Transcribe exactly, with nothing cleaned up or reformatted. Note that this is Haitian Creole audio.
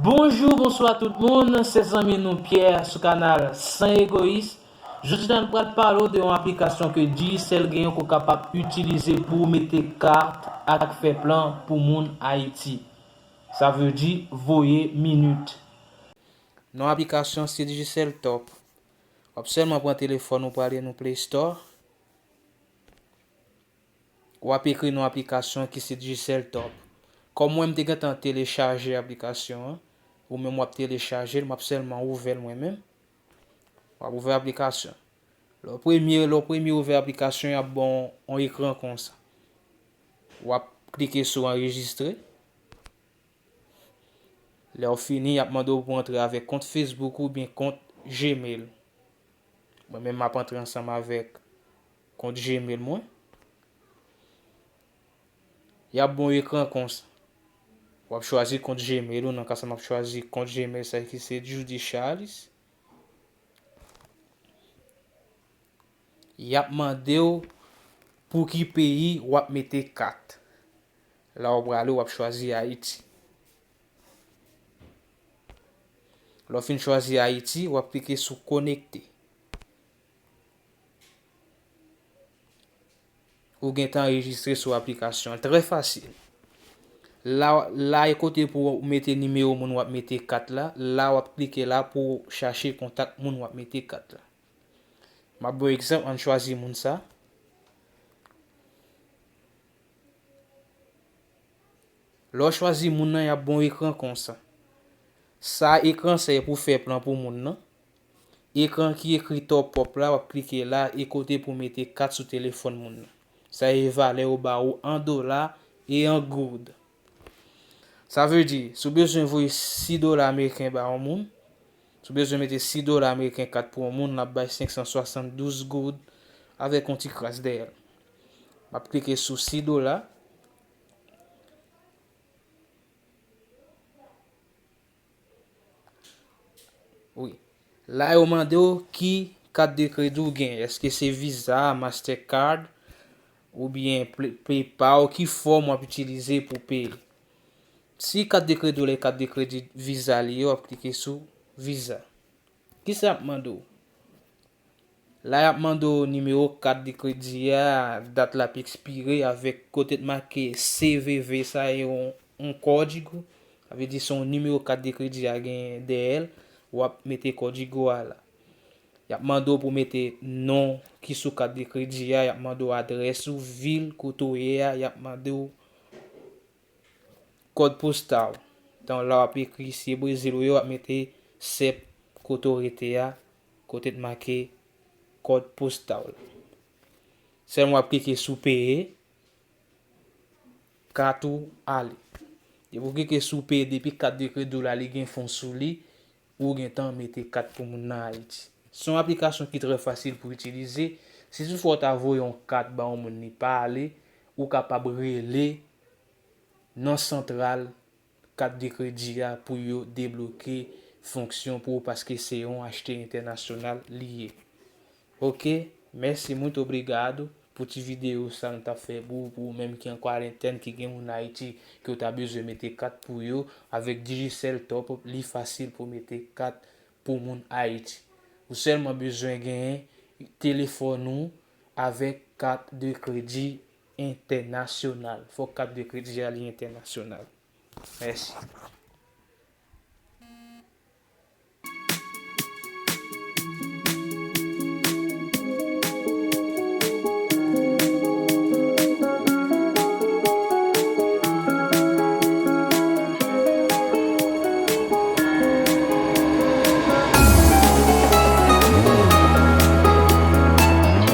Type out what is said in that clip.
Bonjou, bonswa tout moun, se zanmi nou Pierre sou kanal Sans Egoïste. Jodi a nou pral pale w de yon aplikasyon ke Digicel genyen ke w kapab itilize pou w mete kat ak fè plan pou moun Ayiti. Sa vle di voye minit. Non aplikasyon se Digicel Top. W ap sèlman pran telefòn ou prale nan Play Store. W ap ekri non aplikasyon ki se Digicel Top. Kòm mwen m te gentan telechaje aplikasyon an, ou menm w ap telechaje l, m ap sèlman ouvè l mwen menm. W ap ouvè aplikasyon. Lè w premye, lè w premye ouvè aplikasyon, y ap ba w yon ekran konsa. W ap klike sou anrejistre. Lè w fini, y ap mande w pou w antre avèk kont Facebook ou oubyen kont Gmail. Mwen menm m ap antre ansanm avèk kont Gmail mwen. Y ap ba w ekran konsa. W ap chwazi kont Gmail ou, nan ka sa m ap chwazi kont Gmail sa ki se Judy Charles. Y ap mande w pou ki peyi w ap mete kat. La w prale, w ap chwazi Ayiti. Lè w fin chwazi Ayiti, w ap klike sou konekte. Ou gentan anrejistre sou aplikasyon an. Trè fasil. La, la e kote pou w mete nimewo moun w ap mete kat la. La w ap klike la pou w chache kontak moun w ap mete kat la. M ap ba w egzanp, ann chwazi moun sa. Lè w chwazi moun nan, y ap ba w ekran konsa. Sa ekran sa e pou fè plan pou moun nan. Ekran ki ekri top up la, w ap klike la e kote pou mete kat sou telefòn moun nan. Sa e valè yo ba ou an dola e an goud. Sa vle di, si w bezwen voye sis dola ameriken ba yon moun, si w bezwen mete sis dola ameriken kat pou yon moun, l ap bay senk san swasanndouz goud avèk yon ti kras dèyè l. M ap klike sou sis dola. Wi. La yo mande w ki kat de kredi w gen. Èske se Visa, Mastercard, oubyen Play- PayPal, ki fòm w ap itilize pou peye? Si kat de kredi w la e kat de kredi Visa li ye, w ap klike sou Visa. Kisa y ap mande w? La y ap mande w nimewo kat de kredi a, dat l ap ekspire avèk kote t make C V V sa e yon, yon kòdigo. Sa vle di se yon nimewo kat de kredi a genyen dèyè l, w ap mete kòdigo a la. Y ap mande w pou w mete non ki sou kat de kredi a, y ap mande w adrès ou, vil kote w ye a, y ap mande w kòd postal. Tan la w ap ekri si e Brezil ou ye, w ap mete sèp kote w rete a, kote t make kòd postal. Sèlman w ap klike sou peye, kat ou ale. Depi w klike sou peye, depi kat de kredi w la li gen fon sou li, ou gentan mete kat pou moun nan Ayiti. Se yon aplikasyon ki trè fasil pou itilize. Si toutfwa w ta voye yon kat ba yon moun li pa ale, ou kapab rele nan santral kat de kredi a pou yo debloke fonksyon pou ou paske se yon achte entènasyonal li ye. Ok, mèsi, muito obrigado pou ti videyo sa nou t ap fè pou ou, pou ou menm ki an kwarantèn, ki gen moun Ayiti ke w ta bezwen mete kat pou yo. Avèk Digicel Top Up, li fasil pou mete kat pou moun Ayiti. Ou sèlman bezwen genyen telefòn ou avèk kat de kredi entènasyonal. Fòk kat de kredi a li entènasyonal. Mèsi.